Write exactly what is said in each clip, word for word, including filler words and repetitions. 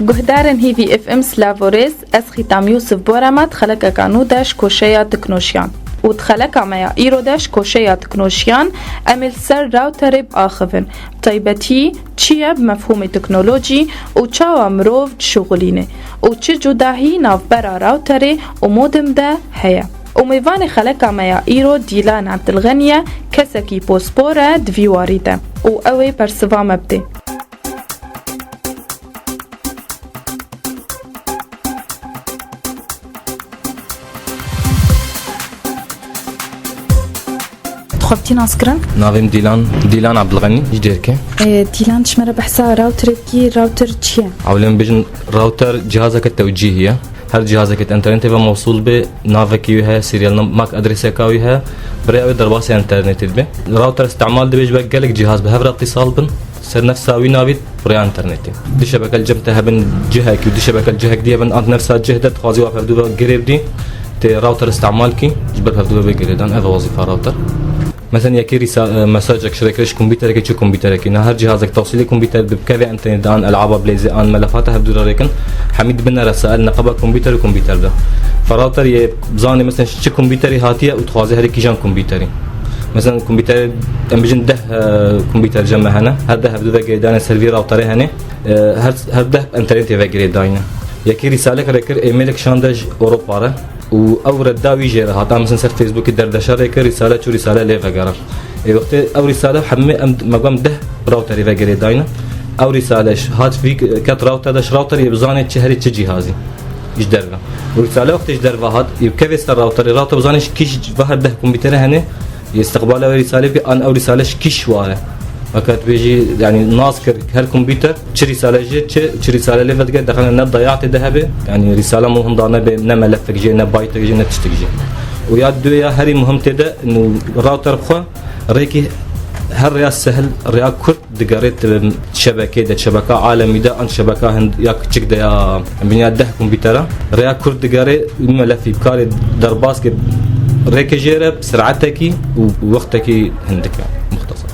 Guhdarên Hîvî F M, silav û rêz, ez Xîtam Yûsif Borema di xelekeka nû de ji koşeya teknoşiyan. Û di xeleka me ya îro de ji koşeya teknoşiyan em ê li ser routerê biaxivin. Bi taybetî çi ye bi mefhûmê teknolojî û çawa mirov dişuxulîne? Û çi cudahî navbera routerê û modem de heye? Û mêvanê xeleka me ya îro Dîlan Ebdilxenî ye, kesekî pospor e di vî warî de. Û ew ê bersiva me bidê. Dixwebitî naskirin? Navê min Dîlan, Dîlan Ebdilxenî, ji Dêrikê. Ê, Dîlan, ji me re behsa routerê bikî, router çi ye? Ewlên bijin router cihazeke tewcîhî ye. Her cihazeke di internetê ve mewsûl bê, navekî wî heye, serial num-, MAC adreseka wî heye, bi rêya wê derbasî internetê dibe. Router îstimal dibe ji ber gelek cihaz bi hev re îtisal bin. Ser nefsa wî navî rêya internetê. Du şebeke li cem te hebin cihekî û du şebeke li cihek dî hebin, an nefsa cih de dixwazî wa bi hevdû ve girê bidî, tê router îstimal kî, ji ber bi hevdû ve bê girêdan. Ev e wezîfa router. Mesela yekî rîsa-, e, mesajek şirêkirî ji kompîterekê çi kompîterekî. Na her cihazek tewsîlê kompîter bi kevê internetê an elaba bilêzê an melefata hevdû re rêkin, hemî dibine resail neqeba kompîter û kompîter de. Fa router yê bizanê mesela çi kompîterî hatiye û dixwaze herî kîjan kompîterî. Mesela kompîterê, em bijin deh, e, kompîter cem me hene. Her deh hevdû ve girêdanê ser vî routerê hene. E, her, her deh internetê ve girêdayne. Yekî rîsalek rêkir, êmêlek şande ji Ewropa re. Û ew redda wî jê re hat. Em mesela ser Facebookê derdeşa rêkir, rîsale çû, rîsale lê vegera. Ê wextê ew rîsale hemî em, me got em deh routerê ve girêdayne. Ew rîsale ji hat vî ket router de, ji router yê bizanê çi herî çi cîhazî. Ji derve. Û rîsale wextê ji derve hat, yê kevê ser routerê, router bizanê ji kîş va her deh kompîtere hene, yê istiqbala wê rîsale bî, an ew rîsale ji kîş ware. Weke tu bêjî, yanî nas kir her kompîter, çi rîsale jê, çi, çi rîsale lê vedike, dexine ne dayatê de hebe, yanî rîsale muhim da nebe, ne melefek jê, ne baytek jê, ne tiştek jê. Û ya duyê ya herî muhim tê de, nû router xwe, rêkî her rêya sehil, rêya kurt, digerê di şebekê de, şebeka alemî de, an şebeka hind-, ya kiçik de ya, em bînin ya deh kompîtera, rêya kurt digerê, wî melefî bikarê derbas kir, rêke jê re bi sir'etekî û wextekî hindik e, muxtesar.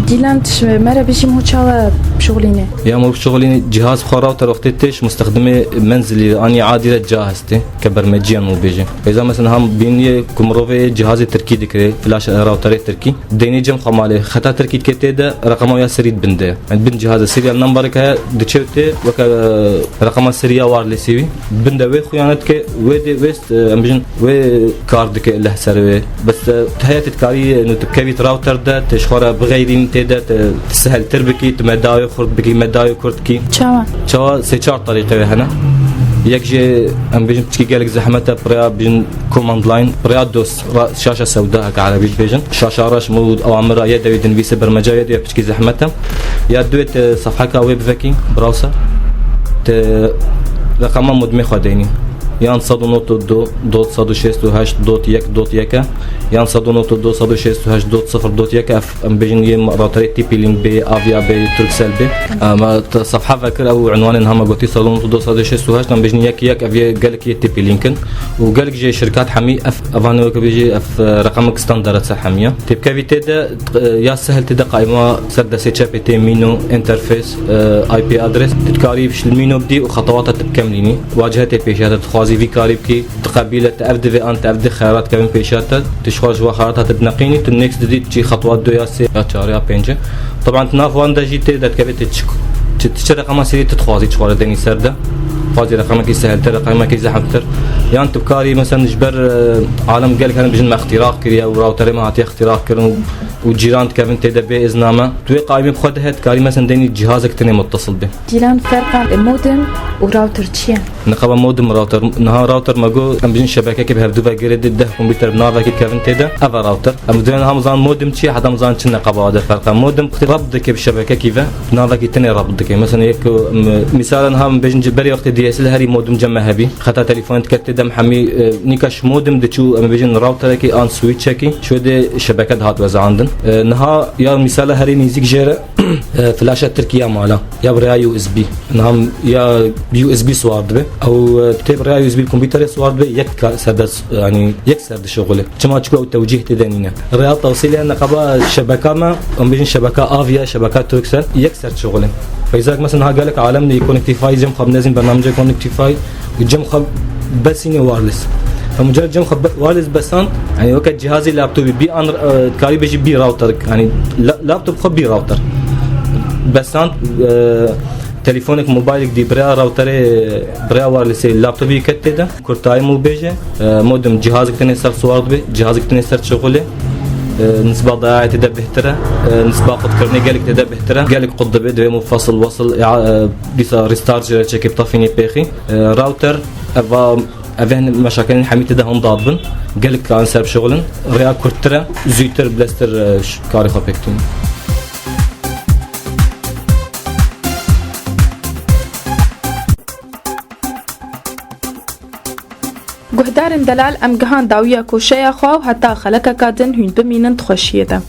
Dîlan, tu ji me re bijî mo çawa bişuxulînê? Ya mo bişuxulînê, cihaz xwe router wextê tê ji mustexdimê menzilî an ya adî re cihaz tê, ke bermeciyan mo bêjê. Êza mesela ham bîniyê ku mirovê cihazê tirkî dikirê, flaş routerê tirkî. Deynê cem xwe malê xeta tirkî dike tê de reqema ya serî di bin de ye. Yani bin cihazê serial numberek heye diçe û tê weke, e, reqema seriya wirelessî wî. Bin de wê xuyane dike, wê dê, wê, e, em bijin, wê kar dike leh ser wê. Bes, e, tu heye tu dikarî, e, tu bikevî tu router de, tu ji xwe re bixeyrînî tê de, tu, tu seheltir bikî, tu medayê xurt bikî, medayê kurt kî. Çawa? Çawa sê çar terîqe wê hene. Yek jê em bijin piçkî gelek zehmet e, pirya bijin command line, pirya dos. Ra-, şaşa sewda, heke erebî dibêjin. Şaşa reş, mû awamira yê dewî dinivîse, bermeca yê dewî piçkî zehmet e. Ya duê te sefheka wê bivekî, browser. Te reqema modmê xwe deynî. Yan sed û nod û du dot sed û şêst û heşt dot yek dot yek e. Yan sed û nod û du sed û şêst û heşt dot sifir dot yek e. Ev em bêjin yê routerê TP-Link bê, Avya bê, Turkcell bê. Ama te sefha vekir ew unwanên hema gotî sed û nod û du sed û şêst û heşt em bêjin yek yek ev yê gelek yê TP-Link in. Û gelek jê şirkat hemî ev, evan weke bêjî ev, e, reqemek standard ser hemiya. Tê bikevî tê de, e, ya sehel tê de qaîma ser destê çepê tê mîno, interface, e, I P adres. Tu dikarî ji mîno bidî û xetewata tu bikemlînî. Wacihe tê pêşiya te, dixwazî vî karî bikî, diqebîle te ev divê an te ev di xeyarat kevin pêşiya te. Tu ji xwe ji wa xeyarata te dineqînî, tu next didî çi xetwa du ya sê ya çar ya pênc. Teban tu nav wan de jî tê de dikevê tê çi, çi, çi reqema serî tu dixwazî çi xwe re denî ser de. Dixwazî reqemekî seheltir, reqemekî zehmtir. Yan tu bikarî, mesela, ji ber, e, alem gelek hene bijin me îxtîrax kiriye û rawterê me hatiye îxtîrax kirin û, û cîran dikevin tê de bê izna me. Tu wê qaîmê bi xwe de heye, dikarî, mesela, denî cihazek tenê muttasil bê. Dîlan, ferqa modem û router çi ye? Niqaba modem router, niha router me got, em bijin şebekekê bi hevdu ve girê dê deh kompîter bi navekê dikevin tê de, ev e router. Em dibên hem zan modem çi ye, heta em zan çi niqaba de ferq e. Modem xwedî rabt dike bi şebekekî ve, bi navekî tenê rabt dike. Mesela yek, em, mîsala niha em bêjin berê wextê D S L herî modem cem me hebî. Xeta telefon dike tê Dem hemî, e, nîka ji modem diçû, em bêjin routerekî an switchekî, şûdê şebeke dihat wezeandin. E, niha ya mîsala herî nêzîk jê re, e, flaşa Tirkiye mala, ya bi rêya U S B. Niha ya U S B siwar dibe. Ew, e, tê bi rêya U S B kompîterê siwar dibe, yek ka-, ser de s-, yanî yek ser dişixulê. Çima? Çiko ew tewcîh tê de nîne. Rêya tewsîlê neqeba şebeka me, em bêjin şebeka Avya, şebeka Turkcell, yek ser dişixulê. Feyzak mesela niha gelek alem li Connectify cem xwe bi nezîn bernamecê Connectify û cem xwe besîne wireless. Em car cem xwe be-, wireless besand, yani weke cihazê laptopî bî an, e, dikarî bêjî bî router, yani la-, laptop xwe bî router. Besand, e, telefonek mobilek dî bi rêya routerê, bi rêya wirelessê laptopî ket tê de. Kurtayî min bêje, e, modem cihazek tenê ser siwar dibe, cihazek tenê ser dişixulê. E, nisba dayayê tê de bêhtir e, e, nisba qutkirinê gelek tê de bêhtir e. Gelek qut dibe, divê min fasıl wasıl, e, e, dîsa restart jê re çekê bitafînê pêxî. E, router, eva, ev hin meşakelên hemî tê de hûn dadibin. Gelek karin ser bişixulin. Rêya kurttir e, zûtir, bileztir, e, ş-, karê xwe pêk tînin. Guhdarên delal, em gihan dawiya koşeya xwe û heta xelekeka din hûn bimînin di xweşiyê de.